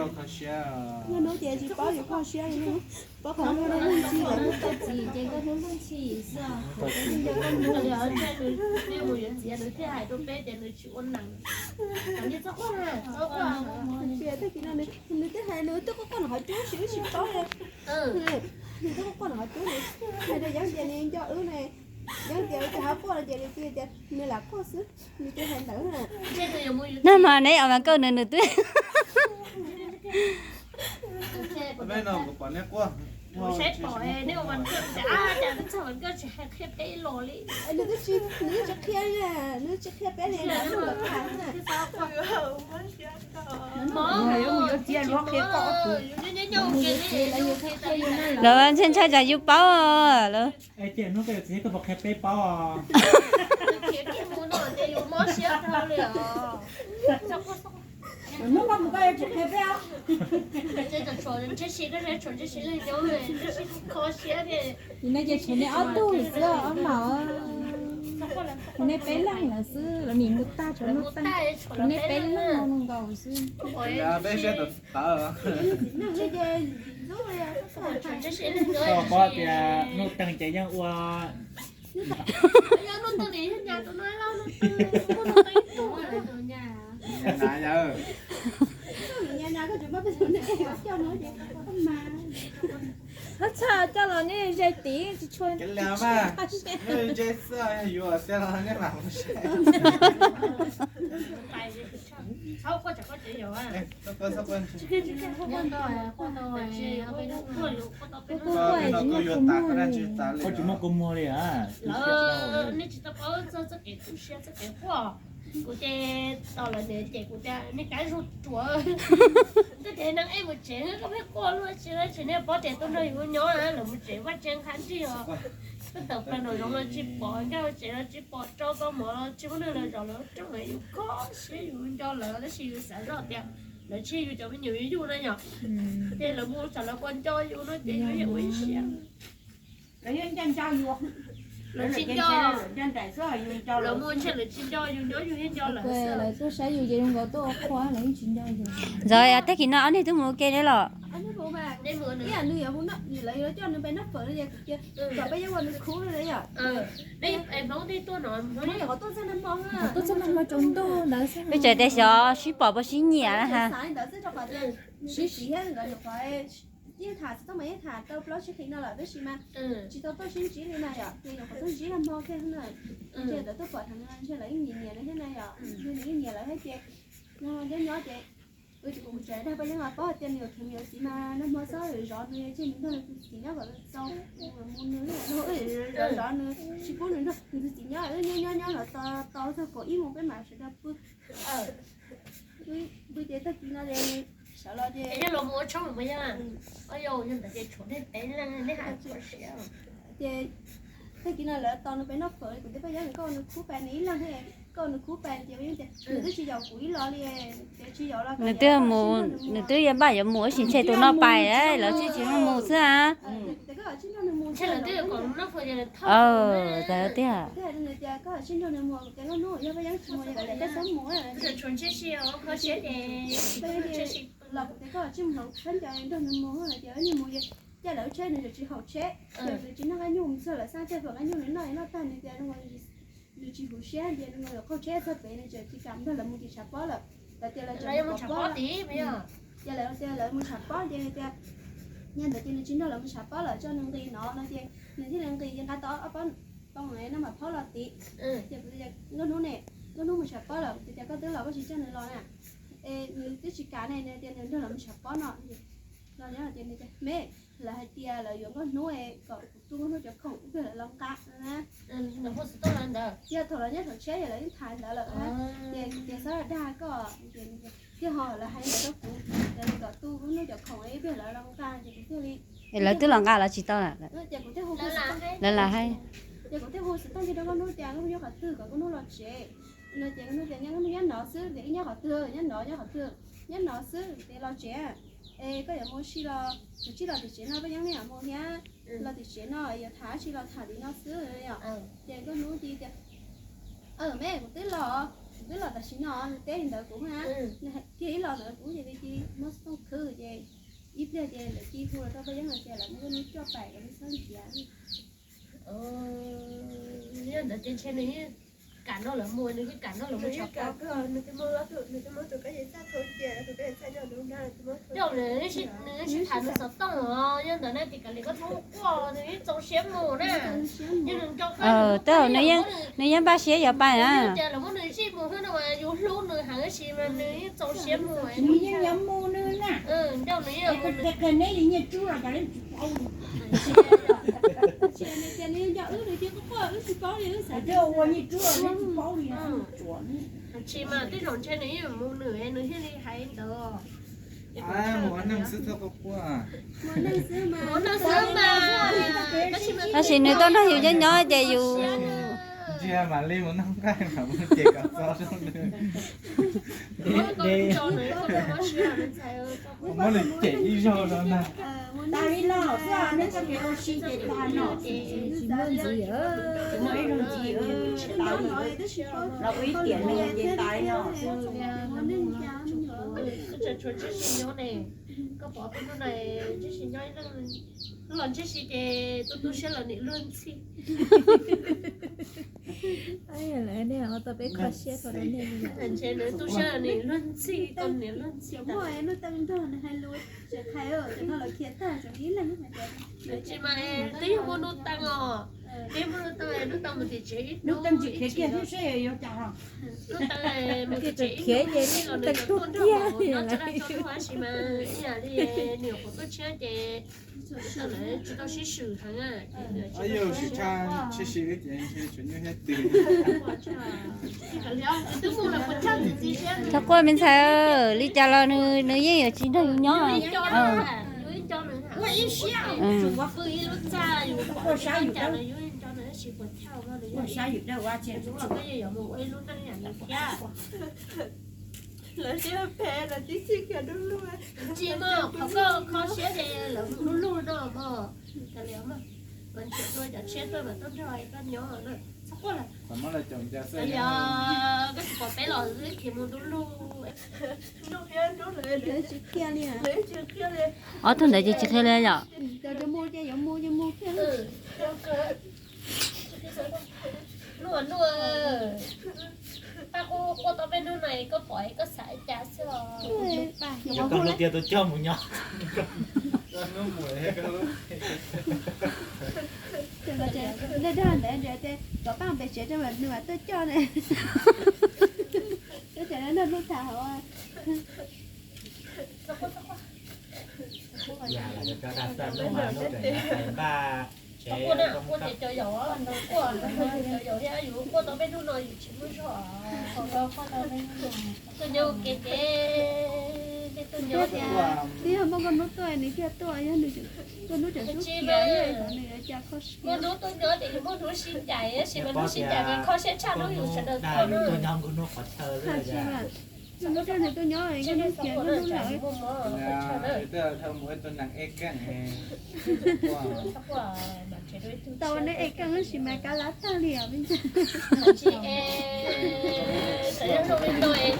Kho siab. Nkauj hnub tias tsis paub yus kho siab li, paub qhov nkauj hnub ntxhi lawm. Koj txiv ces nkauj hnub ntxhi xwb. Nws thiaj hais rau peb tias nws tsis ua neeg. Tsis, tag kis no nws twb hais nws twb quaj quaj nram qhov cub tsis, wb tsis paub li. Nws twb quaj quaj nram qhov cub, nws hais rau Yeeb tias nws nco wb ne. Yeeb tias wb twb hais quaj no ces nws twb tias nws lam quaj xwb, nws twb hais ntawd na. Nag hmo neb os mas nkauj nws nws twb Peb no kuv pom neb quaj. Nws twb tsis, nws twb tsis qhia, nws twb tsis qhia peb li, nws lub lawm tham na. Lawv ntshai ntshai tsam yus paub lawm. Es hnub koj yuav txiv koj puas qhia peb paub os? Hnub koj mus koj yuav tsum qhia peb os. Nim no ces tshuav nej ob tug xwb os, ob maum. Tshuav nej peb leeg lawm xwb, lawv nim mus tag, tshuav nej peb leeg no nkaus xwb. Peb siab tawv. Koj paub tias Nuj Teeg ces yeej ua Hab txhaj coj los nyob ze tid tsis tshua. Koj tsis muaj kua muag li a. Nej tsis tau paub txog txoj kev tu siab txoj kev quaj. Kuv ces tos lawv niam cem kuv tias nej kav zug ruam, koj cov neeg ej mus tsev koj pheej quaj luaj tsis, tsis nej paub tias tuaj nrog yus nyob lawv mus tsev vaj tsev qab nrig os. Koj tawm plaws nraum zoov los tsis pom, nkag tsev los tsis pom, rau tau mov los tsis muaj neeg los zov lawv, rau yus kho siab yus nco lawv tab sis yus xav zoj tias lawv tsis yog yus cov me nyuam yus yug na yom. Ces lawv mus tsam lawv puas nco yus no ces yus yeej ua ib siab. Lawv yeej nco nco yus. Lawv tsis nco, lawv mus ntshe lawv tsis nco yus, nyob yus yeej nco lawv. Lawv tuaj saib yus ces zoo nkaus tuaj ua qhua, lawv yeej tsis nco yus. Ntxawm, tag kis no ob niag twb mus ua ke thiab los? Nws yuav hu, lawv yuav coj nws pem noj fawm no, kom peb yuav ua nws khub no yom. Hmoob yuav qhov tuaj txog nag hmo, qhov tuaj txog nag hmo tsaus ntuj ntawd xwb. Peb tseem tias xyov sib pom puas sib nyiam na ha. Xav li ntawd xwb rau qhov tias nws tsis yog nkawd nyuam qhuav yeej tham txog mas yeej tham tau plaub tsib qhib no lawm tab sis mas tsis tau tuaj sib ntsib li na yom, ces nyuam qhuav tuaj ntsib nag hmo kiag xwb na. Ntshe lawv tuaj pom tham ntshe lawv yeej nyiam nyiam nws thiab na yom, nws yeej nyiam lawv thiab ces nag hmo nyob nyob ces wb ces kuv tseem dag peb yeej paub hais tias nws yuav khiav mus yuav txiv mas nag hmo txhob zov nws, tseg nws nrog nws tus txiv nyob kom txaus mus nws, zov zov nws tsis pub nws nrog nws tus txiv nyob, wb nyob nyob nyob los tau txog kaum ib moos peb mam sawv rov pw. Pw ces tag kis no ces sawv los ces ces tag kis no lawv tos nws pem noj fawm, kuv thiaj pab Yeeb, koj ua nws khub pais, nws ib leeg thiab, koj ua nws khub pais ces pab Yeeb tias nws twb tsis yaum kuv ib los li, ces tsis yaum los nws twb mus, nws twb yuav npaj yuav mus tab sis ntshe tus no pais lawv thiaj tsis mus xwb a. Tias koj tsij nrog nws mus, tiag. Tias koj tsij nrog nws mus, tias nkauj hnub yog pab Yeeb tsis mus, yog lawv tej xab mus los kuv tias koj tsij mus hauv tsheb ncaws nrog nws mus, tias ib niag mus caij lawv tsheb nws tsis haum tsheb, nws tsis noj nqaij nyuj, mus txog lawv xab caij fam nqaij nyuj nws noj noj tag nws tias nws tsis huv siab, tias nws yuav qaug tsheb txog pem nws tseem tsis kam nrog lawv mus tim tshav pob lawm. Lawv tias lawv tseem mus pov pob tid, ces lawv tias lawv mus tshav pob ces tias nyob ntawd ces nws tsis nrog lawv mus tshav pob lawm, tso nws nqis no no ces nws thiaj li nqis ces nqa tau ob pob too noj mas phaub los tid. Ces kuv tias nkauj hnub ne, nkauj hnub mus tshav pob lawm, kuv tias koj twb los koj tsis coj nws los na, es nws twb tsis kam ne, nws tias nws nrog lawv mus tshav pob no. Los nyob ces nws tias me, lawv hais tias lawv yuav nkauj hnub kom kuv tu nkauj hnub cov khoom ib pliag lawv los nqa na. Yog thaum lawv nyob saum tsheb yog lawv yeej tham ntawd lawm, ces kuv tias xav dag koj, thiaj ho lawv hais ntawd rau kuv, kom tu nkauj hnub cov khoom ib pliag lawv los nqa ces kuv thiaj li, lawv twb los nqa los tsis tau, ces kuv thiaj hu, lawv lam hais, ces kuv thiaj hu xov tooj kiag rau nkauj hnub tias nkauj hnub nyob qhov twg kom nkauj hnub los tsev no ces nkauj hnub tias nkauj hnub nyob no xwb, tias ib nyob qhov twg, nyob no nyob qhov twg, nyob no xwb, tias los tsev. Es koj yuav mus ua si los kuv tsij los tim tsev no, peb yeej nej yuav mus thiab, los tim tsev no yuav tham dab tsi los tham li no xwb yom. Ces nkauj hnub cia tias me, kuv twb los, kuv twb los tam sim no, nws teb li ntawd kuv na, nws hais kiag ib los ntawd kuv ces nws cia li muab xov tooj khwb. Yog ces lawv cia hu los rau peb yeej hais tias lawv muaj lub coj pais lub xab ntiav. Yog ntawd ces ntshe nws yeej kam nrog lawv mus, nws yeej kam nrog lawv mus tshov kab. Yog nws sib tham nws xov tooj os, yog ntawd na ces kav liam koj txhob quaj, nws yeej txaus siab mus na. Yog nws nco koj, nws yeej npaj siab yuav pais na. Cas lawv muab nws zij mus xwb no mas yus hlub nws heev tab sis mas nws yeej txaus siab mus. Nws yeej yuav mus nws na. Nco nws yeej mus nws. Qhia neb li Nyiaj Tsub los cas neb tsis paub li. Nws tias nws nco wb, nws cia quaj quaj wb tsis paub li, wb xav tias ua Nyiaj Tsub los neb tsis paub li. Tsis mas tej zaum ntshe nws yeej mus nws, nws thiaj li hais ntawd. Mus ua neej xwb txhob quaj quaj. Mus ua neej xwb mas. Tab sis nws tuaj nrog yus nyob nyob ces yus ntsia mam li mus noj nqaij mam mus ces kom txog zoo nws. Muab nws cem ib zaug no ntag. Tas li no xwb, neb txoj kev ua si ces tas no. Tsis muaj ntxiv, tsis muaj ib zaug ntxiv, tas li. Los ua ib tiam no ces tas li no. Tshuav Ntsej Si nyob ne, koj pom peb hnub no Ntsej Si nyob ib leeg, los Ntsej Si ces tu tu siab los nim luag ntxhi. Lawv tau peb kho siab tau rau nej li. Ntshe nws tu siab los nim luag ntxhi, koj niam luag ntxhi. Tsis mas twb yog muaj Nuj Teem os, twb yog muaj Nuj Teem, Nuj Teem mus tim tsev ib hnub, Nuj Teem mus tim tsev ib hnub los nws yuav tuaj nrog nyob tso dag tso luag tab sis mas ib yam li nws nyuam qhuav tuaj tshiab ces tsis tau sib swm heev. Yog swm tshaj Ntsej Si wb ces ntshe tsuas nyuaj siab twg. Txhob quaj me ntxhais, li cas los nws yeej yuav tsis nrog yus nyob. Lawv siab phem lawv tib txhij kiag dub lug. Tsis mog, qhov koj kho siab ces lawv mus dub lug no mog. Kav liam mog, mas nrhiav dua cov tshiab tuaj mas tuaj nrog koj nyob na. Txhob quaj lawm. Yog koj tsis pom peb los wb khiav mus dub lug. Ob tug ntawd ces tsis qhia li yom. Nuj, Nuj, pab quaj quaj tau peb hnub no koj pom koj xav cas xwb os? Yog koj hlub tiag tus coj mus nyob. Dag dag ntawd ntshe tias kom pab pem tsev rau nws mam tuaj coj ne. Tab cov nrog Nuj tham hauv. Quaj na, quaj ces cov yaum, quaj, cov yaum thiab yus quaj tau peb hnub no yus tsis muaj zog. Tuaj nyob ua ke ces, tuaj nyob ces. Twb yog muaj koj hnub tuaj nws thiaj tuaj, yog nws tuaj hnub tseem xub khiav, yog nws yuav cas kho siab. Muaj hnub tuaj nyob ces yus muaj hnub sib ncaim, tab sis mas hnub sib ncaim ces kho siab tshaj hnub yus sawv daws tuaj na. Tsis mas, nws tuaj nyob, nws tuaj nyob, nws tuaj nyob lawm. Tau neb ev keej tab sis mas kab lab tag li os. Txawm yog zoo li no es,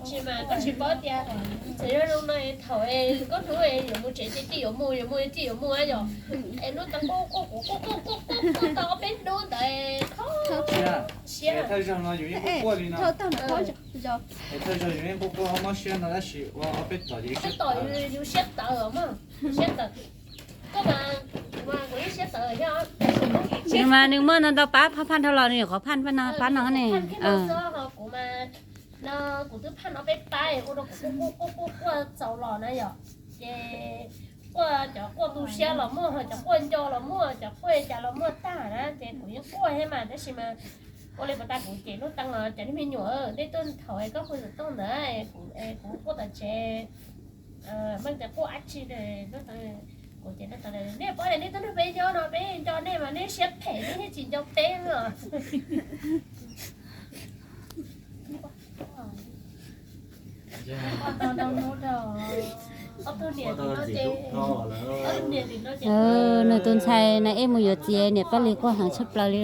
tsis mas koj tsis paub tias, txawm yog zoo no es thaum es koj hnub es yuav mus tsev ces tij yuav mus, yuav mus tij yuav mus yom. Es Nuj Teem quaj quaj quaj quaj quaj quaj quaj tau ob peb hnub ntawd kho siab. Thawj zaug no yus yeej quaj quaj li no. Es thawj zaug yus yeej quaj quaj mob siab no tab sis ua ob peb tom ces yus siab tawv, yus siab tawv mog, yus siab tawv. Koj mas, kuv mas kuv yeej siab tawv thiab. Nws mas nws muaj ntau ntau pab phaj phaj dhau los nws nyuam qhuav phaj pab no ne. Kuv mas, no kuv twb phaj no peb pab ua rau kuv quaj quaj quaj quaj txaus los na yom. Ces quaj cov quaj tu siab los muaj, cov quaj nco los muaj, cov quaj cas los muaj tag na, ces kuv yeej quaj thiab mas tab sis mas ua li puas tas kuv cem Nuj Teem los cov niag me nyuam, nej tuaj thaum es koj hu xov tooj ntawd kuv quaj tom tsev. Meej tias quaj dab tsi, kuv tias nej paub tias nej tuaj nrog peb nyob no peb nco nej mas nej siab phem nej thiaj tsis nco peb os. Nws tus ntxhais na ej mus yuav txiv niam Paj Lis quaj heev tshaj plaws li.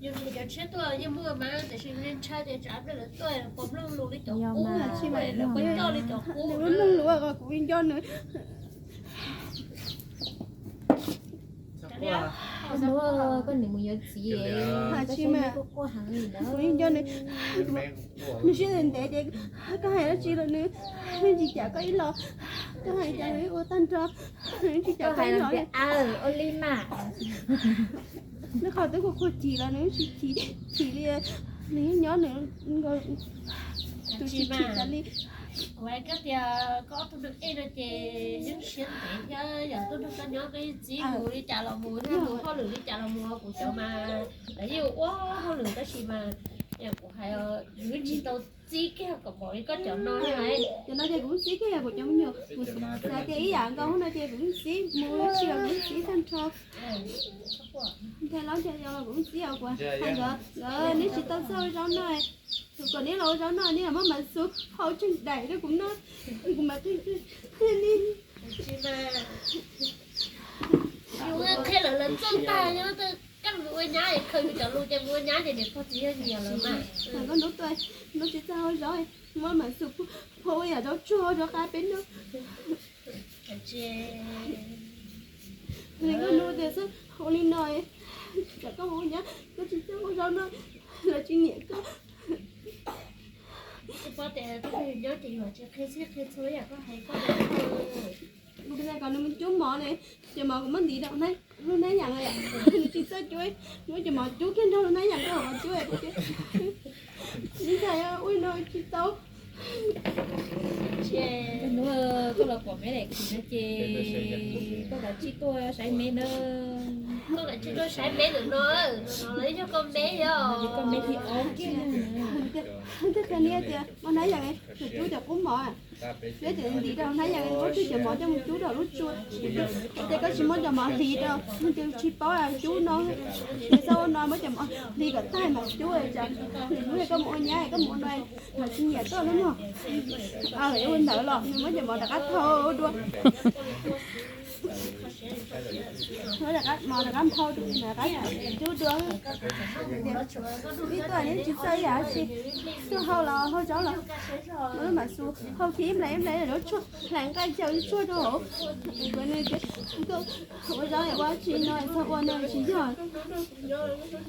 Yus cov tshiab tuaj yeej muaj mas, tiam sis yus ntshai tias tsam pliag lawv tuaj pom mloog lus li cov qub, lawv pom coj li cov qub. Mloog lus kuv nco nws. Koj niam mus yuav txiv, koj niam quaj quaj heev li ntawd. Kuv nco nws, nws siab ntev ntev ces koj hais dab tsi los nws tsis cam koj ib los, koj hais cas nws ua tag nrho, nws tsis cam koj ib los li. Nws qhov twb kuv qhuas chim los nws tsis chim, chim li, nws nyob nws tus tsis chim tas li. Kuv hais koj tias koj ob tug nus ej no ces yeej siab ntev thiab, yog tuaj nrog koj nyob koj yeej txib mus li cas los mus, mus hauj lwm li cas los mus, kuv cov mas lawv yeej ua hauj lwm tab sis mas kuv hais yus tsis tau txib kiag kom npaum li koj cov no. Cov no ces kuv txib kiag yog kuv cov me nyuam, kuv xav tias ib yam nkaus no ces kuv txib mus tsis los kuv txib tag nrho. Nthe laub nthe yau los kuv txib os, kuv hais nkawd, nkawd neb tsis tau txawj ua zaub noj, kom neb los ua zaub noj neb muab mas xu hau tseem daim rau kuv noj, kuv mam qhia neb. Yus qhia lawv lawv txawj tag, koj mus ua nyab es khaws yus cov lus ces mus ua nyab ces niam pog txiv yawg nyiam lawm mas. Koj hnub tuaj, hnub tsis txawj hau zaub, muab mas xu phua ua yam zaub tsuag zaub qab peb noj. Koj hnub tias xwb ua li no, tsam koj mus ua nyab koj tsis txawj hau zaub noj, lawv tsis nyiam koj. Koj paub tias koj nyob ces yus tsis qhia txhij qhia txhua yam koj hais koj. Kuv tias kom nws mus cub mov ne, ces mov kuv muab ntiv rau lub hnab yas, nws tsis txawj cub, muab cov mov cub kiag nrog lub hnab yas rau hauv qhov cub. Ntshai ua no tsis tau. Koj los pom me daim khiv no ces koj kav tsij tuaj saib me na. Koj kav tsij tuaj saib me ntawm no, no los yog koj me yog. Koj me thib ob kiag. Koj qhia neb tias muab hnab yas cub cov qub mov, neb cov ntiv rau hnab yas, muab cov mov coj mus cub rau lub tsua. Ces koj tsis muab cov mov hliv rau, ces tsis paub cub no. Nws txhob ua no, muab cov mov hliv kom tag mas cub, tsam nws hnub koj mus ua nyab koj mus ua no, lawv tsis nyiam koj lawm mog. Ua ntawd los nws muab cov mov rov qab thau dua. Mov rov qab nphau rau, rov qab cub dua. Ib tuaj neb tsis txawj ib yam dab tsi, tuaj hau los hau zaub los, muab lub mas xu hau kiag ib nplais ib nplais zaub tshuaj hlais nqaij xyaw tshuaj rau hauv. Kuv nws tias koj ua zaub ua tsi no txog ua no tsis yog.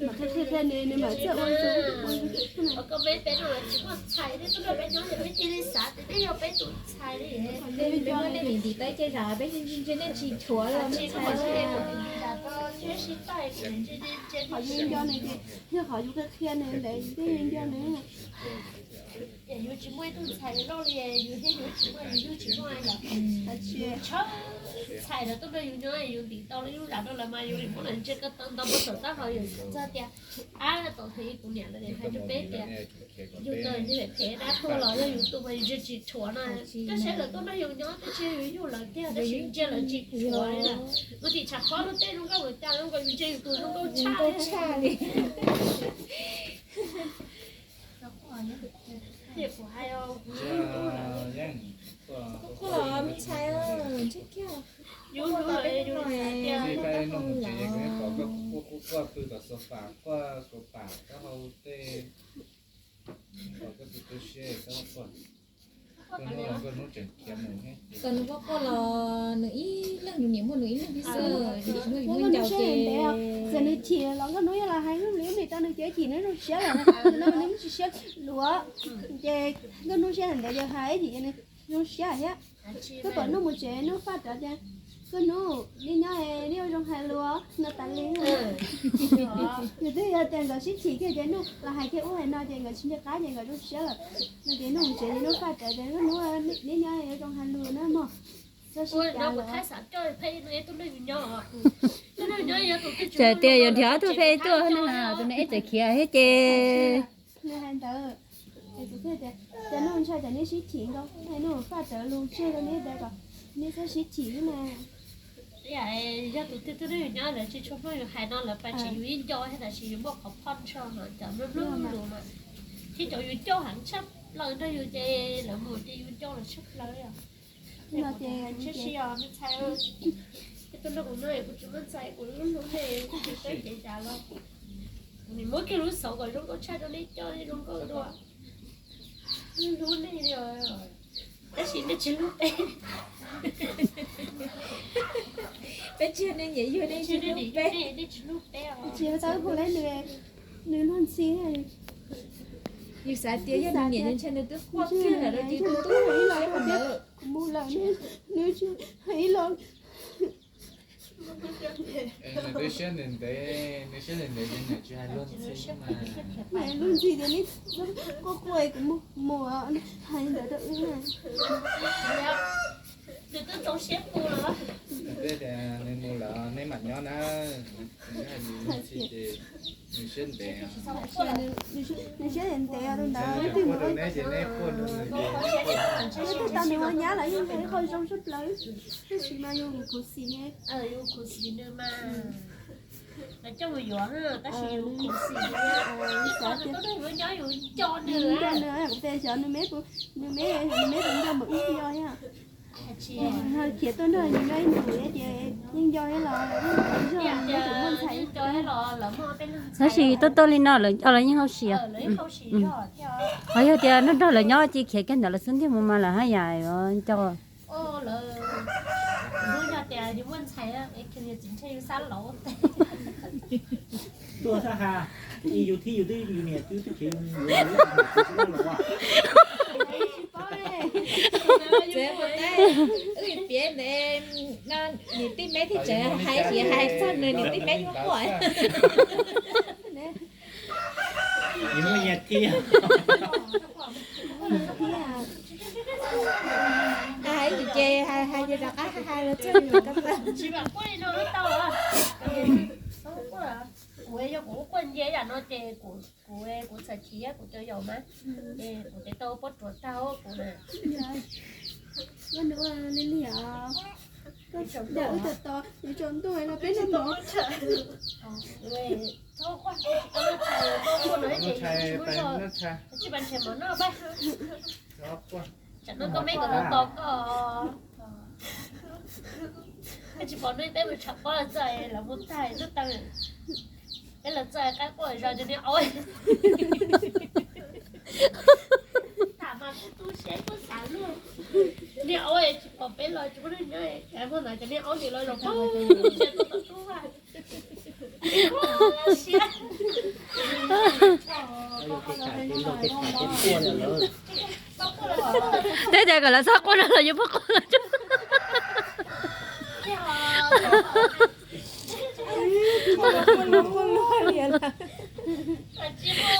Mas qhia qhia qhia nws, nws mam txawj ua. Peb nco nej ntim tau ib ce zam peb ntsia nej tsis chuav los me ntxhais. Qhov yus nco nws ces yog qhov yus qhia qhia nws ntawd yus thiaj li nco nws. Yus tsis muaj ib tug ntxhais loj li yus thiab yus tsis muaj yus yug tsis muaj los. Tsis tshawb ntxhais lawv tuaj nrog yus nyob yus ntim tau lub zam rau lawv mas yus li muab lawv ntsia ko taw ntau muab tawm tab los yus txawj tias ab tau tus ib kuv niam lawv hais rau peb tias yus tau yus phem dab tuag los yog yus tus mas yus ntsia tsis tshuav no. Koj saib lawv tuaj nrog yus nyob twb tsis yog yus yug lawv tiag tab sis ntsia lawv tsis tshuav li na. Kuv tim tshav qhuab lub teb zoo nkauj ua cas zoo nkaus yus ntsia yus tus zoo nkauj tshaj li. Kuv hais os, kuv yeej ntxhais, yus yus lawv yus hais tias quaj quaj pw tom sofa, quaj sofa koj hau tej, kom koj tus tu siab koj quaj. Koj hnub los koj hnub tseem khiav mus. Kom nws quaj quaj los nws ib leeg nws niam muaj nws ib leeg thiab xwb, nws tsis muaj ncaus ces. Txawm nws chim los nkauj hnub yog los hais ib lim ib lim tau nws ces chim nws zoo siab lawm, nws tsis siab luav. Ces nkauj hnub siab ntawd yog hais ib lim nws zoo siab thiab. Koj kom Nuj mus tsev, Nuj faj rov tias, koj Nuj, neb nyob neb ua zoo hais lus no tas li. Nws twb yog tias nkawd sib chim kiag ces Nuj los hais kiag ub hais no ces nkawd tsis nco qab ces nkawd zoo siab lawm. No ces Nuj mus tsev ces Nuj faj rov tias, koj Nuj, neb nyob ua zoo hais lus na mog. Txhob sib cav lawm. Txawm tias yuav nrhiav ob tug pheej tuaj no, tus no ib txawm khiav thiab ces. Nws hais ntawd, ces kuv thiaj tias, cas Nuj ntshai tsam neb sib chim nkaus, hais Nuj faj rawv lus tseg rau neb ntawd kom neb txhob sib chim na. Yog tus twg twb nrog yus nyob lawv tsis tshua mloog yus hais no lawv pais tsis yus ib nco thiab tab sis yus muaj qhov phoj ntsho no cov mloog mloog lus mas thiab cov yus coj heev tshaj plaws nrog yus ces lawv mus ces yus nco lawv tshaj plaws. Tsis si os me ntxhais, es tuaj nrog kuv nyob es kuv tsis muaj ntxhais kuv lub hlub nej kuv tsis peb cev cas los. Nws muab kiag lub xauv kom zoo nkauj tshaj rau nej coj nej zoo nkauj dua. Hlub nej li, tab sis nej tsis hlub peb. Peb tsis yog nej nyiam yug, nej tsis hlub peb. Nej tsis hlub peb os. Tsis yog tau hu lawm nws, nws luag ntxhi. Yus xav tias yog nws nyiam nws ntshe nws twb quaj kiag lawm rau ces tus tub hais ib los, kuv mus lawm, nws tsis hais ib los. Nws twb siab ntev ntev, nws siab ntev ntev ces nws tsis hais luag ntxhi mas. Luag ntxhi tias neb quaj quaj kuv mus, mus hais ntawd rau wb. Nws twb zoo siab mus lawm. Nws twb tias nws mus lawm neb mam nyob na. Nws hais luag ntxhi ces nws siab ntev. Nws siab ntev rau ntawd, neb twb mus rau neb ces neb quaj rau nws ces neb twb tau nws ua nyab lawm yeej hais qhov zoo sab plaws. Tab sis mas yus khuv xim ne. Yus khuv xim nws mas. Lawv coj mus yuav, tab sis yus khuv xim nws, yus xav tias yus nco nws, nws xyov nws me, nws me, nws me puas nco npaum wb nco thiab. Khiav tuaj nrog yus nyob ib ntus thiab ces yeej nco thiab los, nco nws me tus muaj ntxhais. Tab sis tuaj tuaj li no lawv nco los yeej hauj sim. Ho yog tias nrog nrog lawv nyob ces khiav kiag ntawd lawv xub ntiag mus mas lawv haj yam nco. Txawm piav ntawd no, niam tij me thiaj tseem hais, hais txog nws niam tij me yuav quaj. Nyias muaj nyias thiab. Hais ces hais, hais ces rov qab hais los txog nws ko taw. Kuv yog kuv quaj nyias yam no ces kuv, kuv txham chim kuv cov yaum mas, ces kuv tes tau pob tsuas tag kuv na. Koj nws ua li li os. Koj ntawm wb tos tos nws tsaus ntuj no peb noj mov. Tsis pa nrhiav mov noj pab. Tsam no koj me kom lawv tos koj. Tsis pom nej peb mus tshav pob los txog lawv mus tag lub taw. Peb los txog qab quaj zog cov niag aub. Tham mas kuj tu siab kuj xav luag. Niag aub tsis pom peb los tsis muaj neeg nyob, muaj ntawd cov niag aub nim los los poob siab tuaj tom tub. Twb tias kom lawv txhob quaj no los yuav pheej quaj.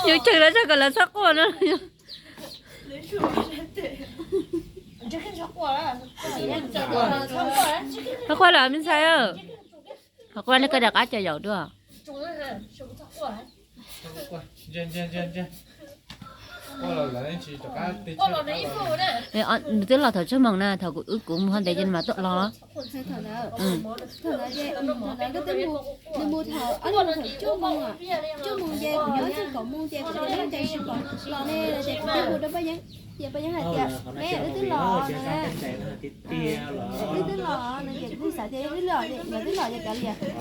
Yus cheem lawv txog kom lawv txhob quaj no. Ho quaj me ntxhais, ho quaj li koj rov qab cov yaum dua. Nws twb los thaum tsawg moos na, thaum kuv, wb kuv mus ho ntev ces nws mam tuaj los. Thaum ntawd, thaum ntawd koj twb mus, nws mus thaum, ob thaum cuaj moos, cuaj moos ces kuv nyob txog kaum moos ces kuv tias nyob ntawd tsis pom los ne, ces kuv thiaj hu rau Paj Yeeb, ces Paj Yeeb hais tias peb wb twb los na. Wb twb los no ces kuv xav tias wb los, nkawd twb los ces kav liam, ces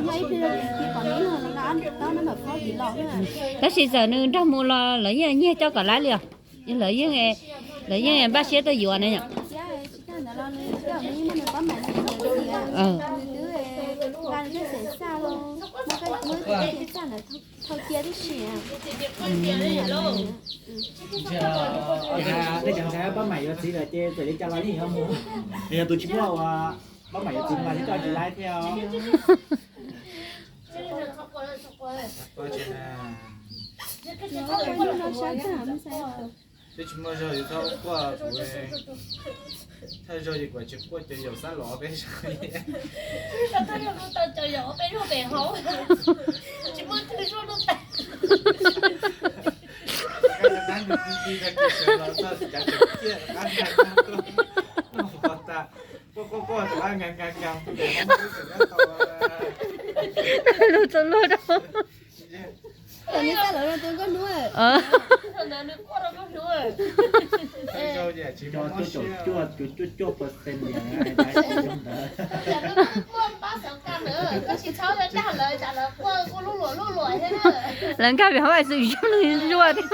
nyob ib pliag ces pom neb los no, ab tab no mam phob tim los na. Tab sis txawm nws nrog mus los lawv yeej nyiag coj kom lawv li os. Lawv yeej, lawv yeej npaj siab tuaj yuav na yom. Yog tus tsis muaj uas pab mam yuav txiv mas tsis mus li thiab, coj tsis laib thiab. Twb tsis muaj zog yus txhob quaj, kuv thawj zaug ces kuv tsis quaj, cov yaum xab los peb zog. Thawj zaug no tau cov yaum peb zog pem hauv, tsis muaj thawj zaug no tas. Quaj quaj quaj, lus txog luag rau. Nws xab los rau tus nkauj hnub. Cuaj cuaj cuaj percent ntawd. Koj tsis txhob dag lawv, tsam lawv quaj ua luj luam luj luam thiab na. Lawv nkag pem hauv xwm zoo zuaj thiab.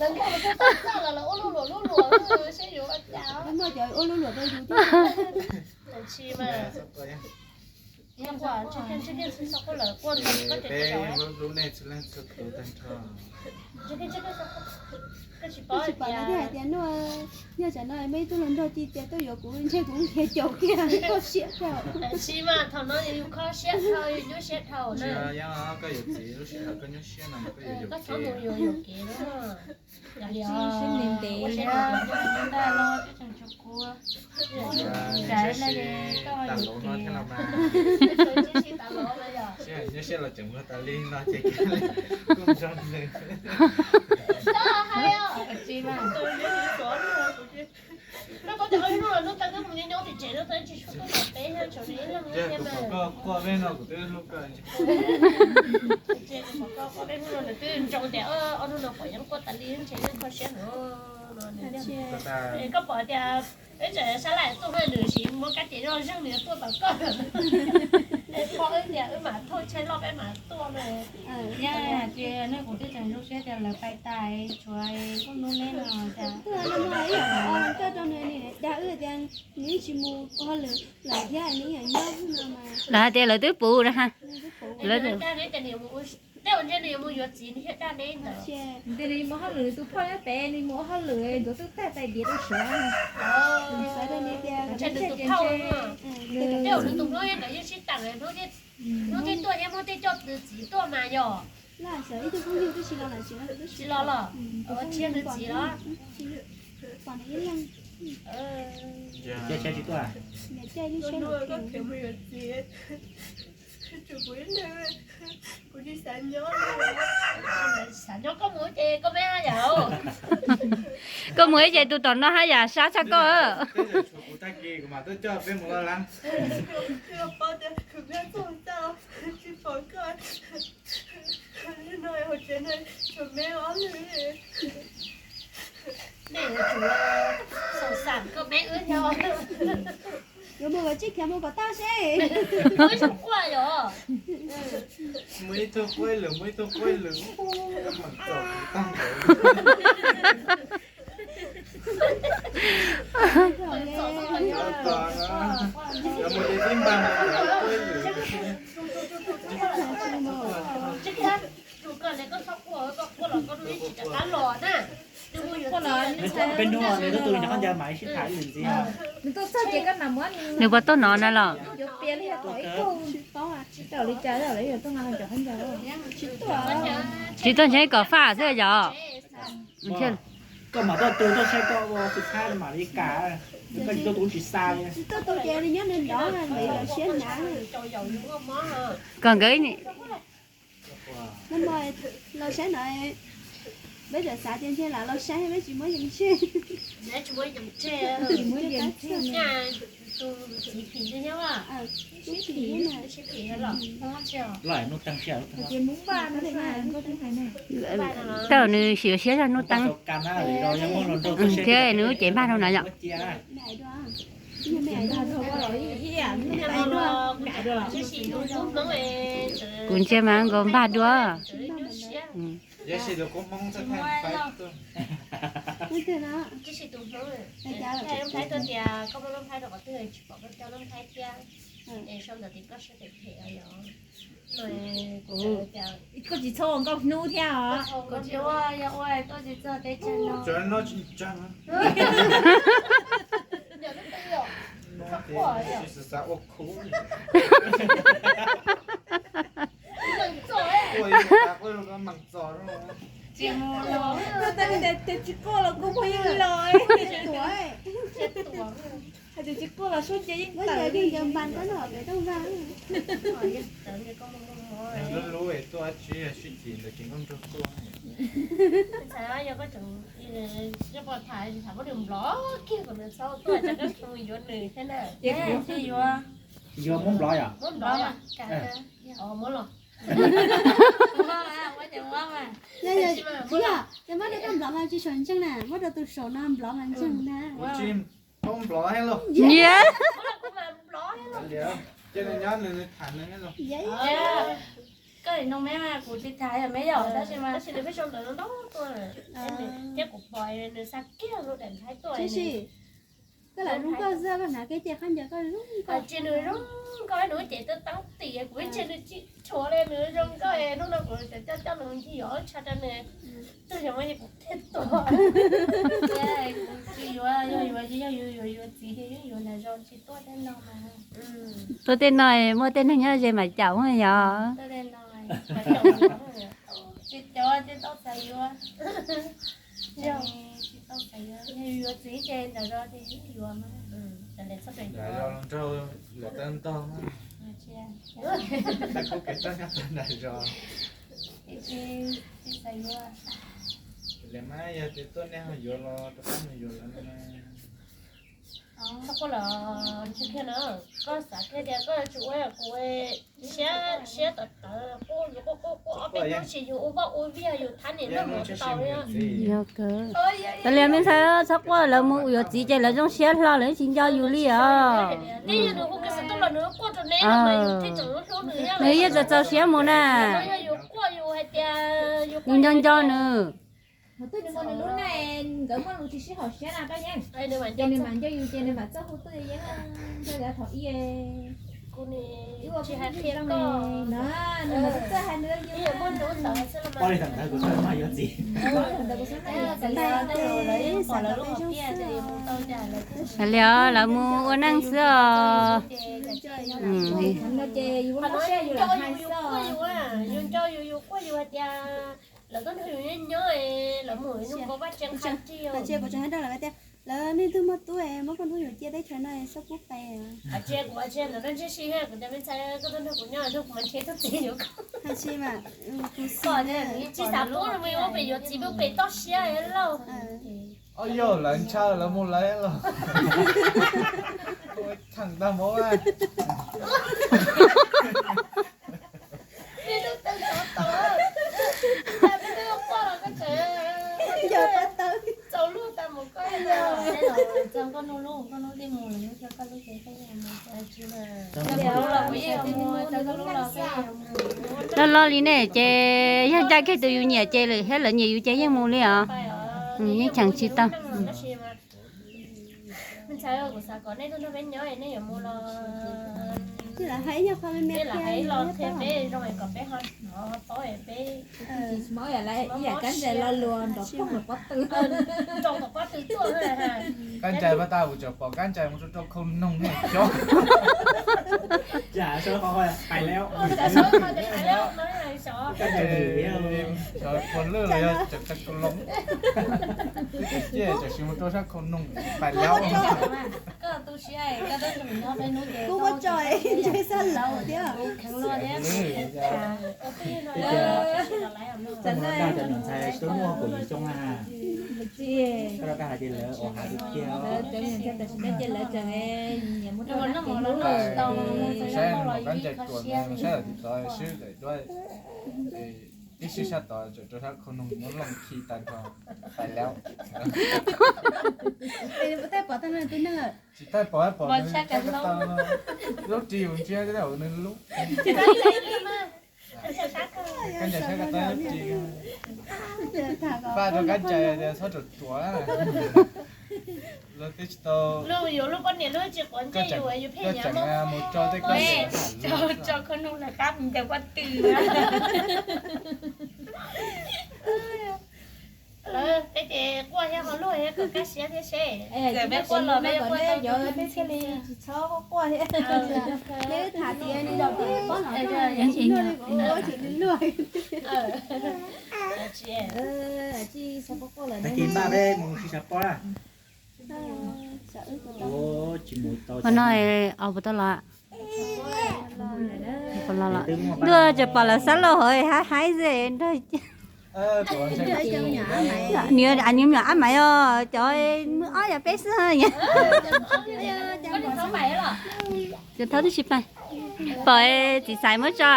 Lawv nkag pem txaj los lawv ua luj luam luj luam seb yuav ua cas. Muaj cov ua luj luam rau yus thiab. Tsis mas. Ntshe tias ntshe tias xav quaj lawv quaj nrog koj cov cov. Lub lub nej txhua leej txhua tus tag nrho. Ntshe tias ntshe tias xav quaj, koj tsis paub. Koj tsis paub tias hais tias no, yog tsam no muaj ib tug hluas nraug ci tias tuaj yuav kuv ntshe kuv nrhiav caum kiag koj siab dhau. Tsis mas thaum no yus kho siab dhau, yus nyuaj siab dhau na. Koj yuav txiv lub sij hawm koj nyuaj siab no mas koj yuav yuam kev. Koj txhob mus yuam yuam kev na. Sib ntev ntev, nyob nyob ntaj loj teb chaws tsis kub. Tsav na, koj yuam kev. Nyuaj siab los tseem muag tas li no ces kuj zoo nws. Koj paub tias ob hnub no Nuj Teeb mus nyob nyob tim tsev, Nuj Teeb tsis tshua tuaj tom peb, tshuav nws ib leeg thiab mas. Koj quaj peb no kuv twb hlub koj. Koj quaj peb hnub no nws twb ntsoov tias ob hnub no pom yeej quaj tas li ntshe yeej kho siab no. Koj pom tias peb tseem sab laj tuaj peb nws siv muab kab ces zoj zeeg nws tuaj tom koj. Peb pom wb tias wb mam thauj tsheb loj peb mam tuaj no. Yog hais tias nej kuv twb tseem zoo siab tias lawv pais tas tshuav koj hnub neb no cas. Tuaj no ib yam koj rau nws dag wb tias nws tsis mus ua hauj lwm lawm thiab nws yam nyob no mas. Lawv hais tias lawv twb puv na. Lawv dag neb tias nws yuav mus, tej uas ntshe nws yuav mus yuav txiv nws thiaj dag neb ntawd. Nws mus hauj lwm, tus phauj nyob pem nws mus ua hauj lwm, ntxuav twb tag tais diav rau suav. Ntshe nws tus phauj, tej uas nws tus hmoob nkawd yeej sib tag, hmoob tej tuaj thiab hmoob tej coj nws txiv tuaj mas yog. Tsis los los, tshiab nws txiv los. Xav nyob koj mus ces koj me haj yam. Koj mus ib ces tus tom no haj yam sab tshaj koj. Tag kis kuv mam tuaj coj peb mus laj laj. Nej yuav tsum xav xam koj me wb thiab. Yuav mus kom tsib khiav mus kom tag seb. Muaj ib tug quaj, muaj ib tug quaj lwm, muaj ib tug quaj lwm. Meem txom tag npaum. Yog mus ces tib npag quaj lwm. Peb hnub nws tuaj tus nyob qab ncauj mam sib tham ib lwm ntxiv. Nws puas tuaj no na los? Tsis tuaj ntshe kom faj xwb yom. Koj mam tuaj tu tuaj saib koj ua tus thab mam li kam, koj tsis tuaj tus tsis xa li. Tsis tuaj tus ces nws nyob nws nrov nws lawv siab hnav. Kom nkawd Nag hmo los saib no, peb txawm xav tias ntshe lam los saib peb tsis muab yees tseg. Tsis muab yees tseg. Tus txiv phim ntawd thiab mas. Sib phim thiab mas. Sib phim los. Tab nws sim siab zog Nuj Teeb. Thiab nws lub cev npaj rau no yom. Kuv ntsia mas nkaus npaj dua. Koj tsis txhob ua nkauj hnub thiab os. Tsis quaj los kuj muaj yeej los. Hais tias tsis quaj los suab cia yeej tawm li. Lub lub es tuaj dab tsi sib cim ntawd ces nkauj nraug tuaj. Yog koj tseem pom tham tham muab nws nplov kiag kom nws txhob tuaj, koj tseem yuav nws thiab na. Yuav muab nplov yom? Muab nplov, muab los. Yog, yog, muab rau koj nplov mas tsis saum ntseeg na, muab rau tus saum no nplov mas ntseeg na. Nyiam. Ces nws nyob nws tham nws. Koj no me mas kuv tsis tham yog me yom, tab sis mas tab sis nws pheej sau ntawv no nto tuaj, thiab kuv pom nws xa kiag lub daim nthaib tuaj. Koj lam zoo nkauj xwb, koj hnav kiag ces khaub ncaws koj zoo nkauj. Tsis nws zoo nkauj, nws ces twb taub tim kuv ib txhia nws tsis tshuav li, nws zoo nkauj, hnub no kuv coj coj nws ncig yuav tsha rau nws. Twb yog muaj kuv thiaj tuaj. Kuv tsis yuav, yog yuav ces yog yuav yuav txiv ces yeej yuav nram zos tsis tuaj tej no mas. Tuaj tej no muaj tej neeg nyob ze mam caum yog. Tsis cov ces tau xav yuav. Tsis tau xav yuav, yog yuav txiv ces nram zos ces yeej yuav mas. Nram zos los nrog luam tawb ntog. Tsis xav yuav. Li mas yog tias tuaj nej ho yuav los rov qab mus yuav lawv no. Txhob quaj los tsis kiag na, koj xav kiag tias koj yuav tsum ua kuv siab siab tawv tawv, quaj quaj quaj quaj ob peb hnub tsis yus ua vaj ua viag yus thab niam loj mus tsis tau li. Tas li me ntxhais, txhob quaj, lawv mus yuav txiv ces lawv zoo siab hlo lawv tsis nco yus li os. Nej yog nws hu kev xav tuaj los nws quaj rau neb los mas yus thiaj tseem hlub nws. Nws yeej txaus txaus siab mus na. Yog yus quaj yus hais tias yus nco nco nws. Ho twb nws muaj nws lub neej, nkawd muaj lus tsis sib haum siab na koj yeej, ces nws mam nco yus ces nws mam txawj hu tuaj yeeb nrog yav thaum ub. Kuv tsis hais qhia koj na, nws mam txawj hais nws yeej. Poj li thaum ntawd kuv txawj yuav txiv. Li os, lawv mus ua neej xwb os. Yus nco yus, yus quaj yus hais tias lawv tuaj nrog yus nyob nyob, lawv mus zoo nkaus vaj tsev qab ris. Lawv nej twb muaj tub es muab koj hlub yuav cia teb chaws no xob pub pais. Tsis kuv tsis ntawd, ntshe si kuv cov me ntxhais koj tuaj nrog kuv nyob nrog kuv mas ntshe tub txiv yuav koj. Tsis xav pub no mus pem yuav txiv pem toj siab lauj. Ob yog lawv ntshaw lawv mus lawv los. Thaum ntag mov. Loj loj li ne ces yog ncaj kiag tus yus nyiam ces lwm thiab lawv nyiam yus ces yeej mus li os. Yeej cheem tsis tau. Kab ntsais pab ta kuv tseem pom kab ntsais mus rau rau khau noog ne cov. Pais lawm. Kab ntsais xyov puas lwj los yog tseem tsa kaus loos. Twb tsis ciaj tam sim mus rau sab khau noog pais lawm. Kuv muab tso ntshe xab laum thiab. Cov niam ntxhais tsis tau muaj kuv yim xyoo na. Koj rau koj hais tias lawv ua hav tiag tiag. Saib nws mus kab ntsais tuam, saib lawm tim tod swb daim duab, tib sib sab tod tseem rau sab khau noog muab looj khi tag nrho, pais lawm. Tsis taij pom pom nws lub ris, nws ntsia nws lub. Kab ntsais saib ko taw lub ris. Faj rau kab ntsais tias txhob ruam ruam. Lawv twb tsis tau. Koj tseem mus tso tej koj tso khau noog lawv qab mus ncaws pob tw. Lawv peb ces quaj thiab ho luag thiab kom kaj siab thiab seb. Peb quaj los peb yuav quaj tau peb thiaj li tsis txhob quaj thiab. Peb tham tias nws zaum tias pob no tsis luag li kuv ua tsis li luag. Tag kis npaj peb mus sib sab pob na. Qhov no os puas tau los? Ntuj, tseem pom lawv xab laug hauv haib haib xwb nrog. Nws me nyuam ab maiv os, cov ob yam peb xwb. Cov thaub twb tsis pais. Pom txiv xaiv muab tso.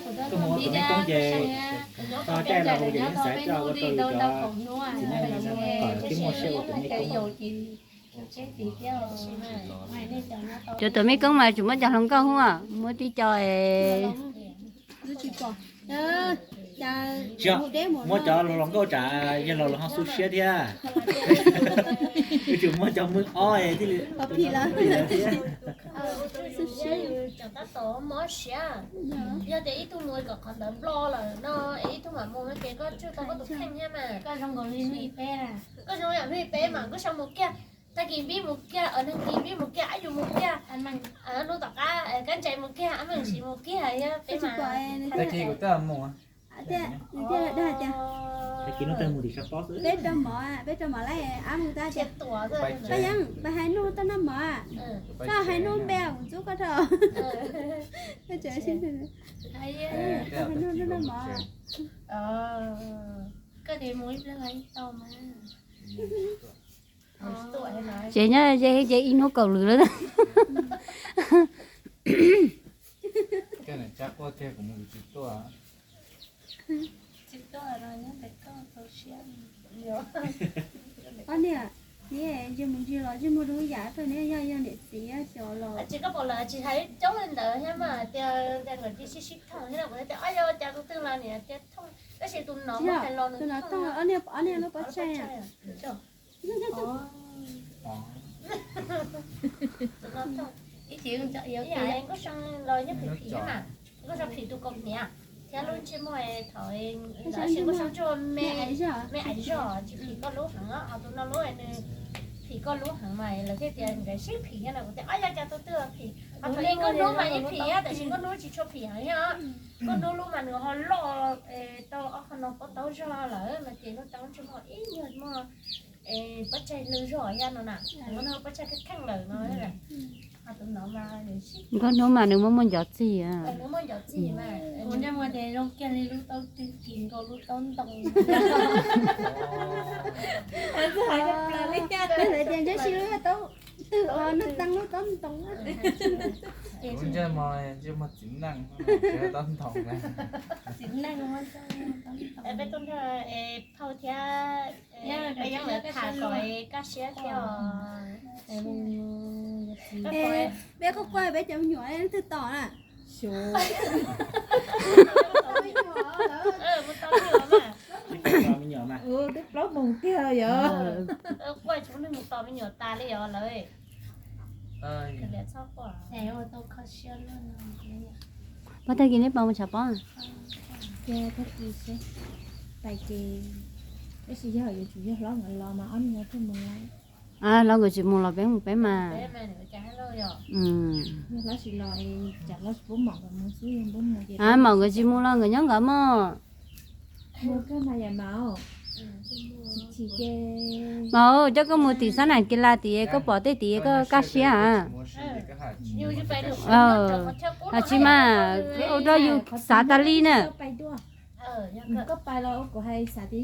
Koj mus ua tus mej koob ces tau caij los mus ces yeej xav coj ua rau yus cov txiv neej kom twb muaj siab ua tus mej koob. Cov tus mej koob mas tsuas muab cov hluas nkauj hub, muab tib co es Tsis yog, muab cov hluas nkauj tsam yog los los ho xub siab thiab. Wb tsuas muab cov muaj ob es thiaj li phim lawv thiab. Cov tab tom mob siab, yog tias ib tug mus kom qhov ntawd nplo lawm no es ib tug mam mus no ces koj tswj tau koj tus kheej thiab mas. Koj zoo yam hnub ib peb mas koj sau mus kiag, tag kis npib mus kiag, neeg kis npib mus kiag, ab yus mus kiag, hnub tom qab kab ntsais mus kiag, ab meej siv mus kiag, yog peb mas. Tag kis kuv twb mus. Peb rau mov, peb rau mov lawm, ab mus tag tias, Paj Yeeb, peb hais Nuj tau noj mov, koj hais Nuj npe kuv ntxub koj dhau. Hais Nuj tau noj mov. Ces nyob ze ces ib hnub kaum lwm lawm. Ob niam, neb ntsej muag ntsig los ntsej muag rau ib yam, thaum neb yog yog niam txiv xyov los. Tsis, koj pom lawv tsis hais coob li ntawd thiab mas tias nkawd cia sib sib thooj thiab no, kuv thiaj tias, Ob, yog cas tus twg los niam cia thooj, tab sis tus no mas hais los nws thooj, ob niag lub pob tsaig. Ib yam nkauj zoo los nyob phim phim thiab mas, nkauj zoo phim tus kaus hniav thiab lub ntsej muag thaum ntawd sis nkauj zoo tsuag me, me aiv zog tsis phim koj lub heev, ho tus no lub nws phim koj lub heev mas lawv thiaj tias nkawd sib phim thiab no, kuv tias, Ob, yog cas tus twg los phim, ho thaum ub nkauj hnub mas yeej phim thiab tab sis nkauj hnub tsis tshua phim heev thiab. Nkauj hnub lub mas nws ho loj tau ob qho no pob taub zog lawm no ces lub taub ntsej muag ib nyuag muag pob tsaig lwj zog thiab no na, nkauj hnub pob tsaig kheej kheej lawm no. Nkauj hnub mas nws muaj muaj ncov txig, muaj muaj ncov txig mas, ua ntsej muag tias zoo kiag li lub taub twg kis nkaus lub taub ntoo. Hais tias ntshe sib lub taub twg, Nuj Teeb lub taub ntoo. Ntsej muag, ntsej muag txiv neej, taub ntoo. Peb tuaj nrog phauj thiab peb yeej lawv tham kom kaj siab thiab os. Peb quaj quaj peb cov me nyuam twg tos na. Xyov. Mus tos me nyuam mas. Twb plaub moos tiag yog. Quaj tsis muaj neeg mus tos me nyuam tas li os lawv. Pab tag kis neb pab mus tshav pob. Tag kis seb, tais ces tab sis yog yuav tsum yog hlob nkawd los mas ob niag thiaj mus lawm. Hlob nkawd tsis mus los peb mus peb mas. Yog hlob tsis los, tsam hlob tsis pub mam nkawd mus xwb, yog pub mus ces, mam nkawd tsis mus los nkawd nyob nkawd mog. Mus kawg mas yam mas, chim ces, mas coj koj mus tim xab nam kis las tim koj pom tej tim koj kaj siab. Tsis mas, ua rau yus xav tas li na. Koj pais los kuv hais xav tias